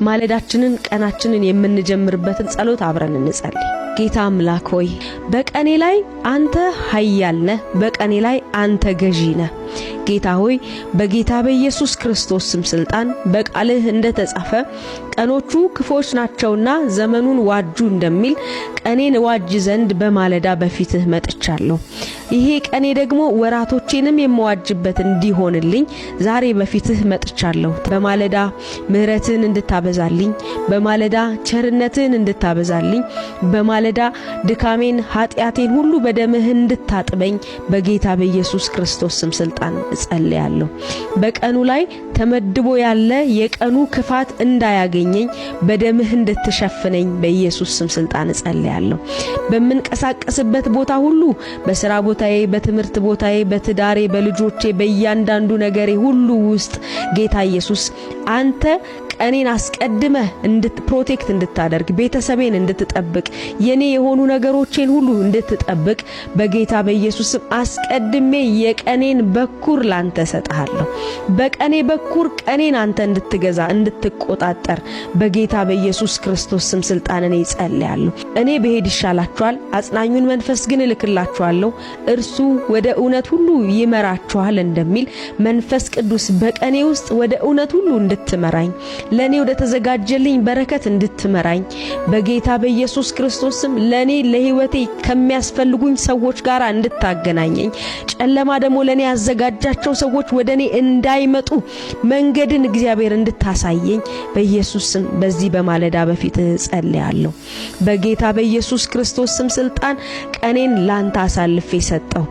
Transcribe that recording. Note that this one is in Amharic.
ማለዳችንን ቀናችንን የምንጀምርበትን ጸሎት አብረን እንጸልይ። ጌታ አምላክ ሆይ፣ በቀኔ ላይ አንተ ኃያል ነህ፣ በቀኔ ላይ አንተ ገዢ ነህ። ጌታ ሆይ፣ በጌታ በኢየሱስ ክርስቶስ ስም ስልጣን በቃልህ እንደተጻፈ ቀኖቹ ክፉዎች ናቸውና ዘመኑን ዋጁ እንደሚል ቀኔን ዋጅ ዘንድ በማለዳ በፊትህ መጥቻለሁ። ይሄ ቀኔ ደግሞ ወራቶቼንም የምዋጅበት እንዲሆንልኝ ዛሬ በፊትህ መጥቻለሁ። በማለዳ ምሕረትህን እንድታበዛልኝ፣ በማለዳ ቸርነትህን እንድታበዛልኝ፣ በማለዳ ድካሜን ኃጢአቴን ሁሉ በደምህ እንድታጥበኝ በጌታ በኢየሱስ ክርስቶስ ስም ስልጣን እጸልያለሁ። በቀኑ ላይ ተመድቦ ያለ የቀኑ ክፋት እንዳያገኘኝ በደምህ እንድትሸፍነኝ በኢየሱስ ስም ስልጣን እጸልያለሁ። በምንቀሳቀስበት ቦታ ሁሉ፣ በስራ ቦታዬ፣ በትምህርት ቦታዬ፣ በትዳሬ፣ በልጆቼ፣ በእያንዳንዱ ነገሬ ሁሉ ውስጥ ጌታ ኢየሱስ አንተ ቀኔን አስቀድመህ protect እንድታደርግ፣ ቤተሰቤን እንድትጠብቅ፣ የኔ የሆኑ ነገሮቼን ሁሉ እንድትጠብቅ በጌታ በኢየሱስ ስም አስቀድሜ የቀኔን በኩር ላንተ እሰጥሃለሁ። በቀኔ በኩር ቀኔን አንተ እንድትገዛ፣ እንድትቆጣጠር በጌታ በኢየሱስ ክርስቶስ ስም ስልጣን እኔ እጸልያለሁ። እኔ ብሄድ ይሻላችኋል፣ አጽናኙን መንፈስ ግን እልክላችኋለሁ፣ እርሱ ወደ እውነት ሁሉ ይመራችኋል እንደሚል መንፈስ ቅዱስ በቀኔ ውስጥ ወደ እውነት ሁሉ እንድትመራኝ፣ ለኔ ወደ ተዘጋጀልኝ በረከት እንድትመራኝ፣ በጌታ በኢየሱስ ክርስቶስ ስም ለኔ ለህይወቴ ከሚያስፈልጉኝ ሰዎች ጋር እንድታገናኘኝ፣ ጨለማ ደግሞ ለኔ ያዘጋጃቸው ሰዎች ወደ እኔ እንዳይመጡ መንገድን እግዚአብሔር እንድታሳየኝ በኢየሱስ ስም በዚህ በማለዳ በፊትህ እጸልያለሁ። በጌታ በኢየሱስ ክርስቶስ ስም ስልጣን ቀኔን ላንተ አሳልፌ ሰጠሁ።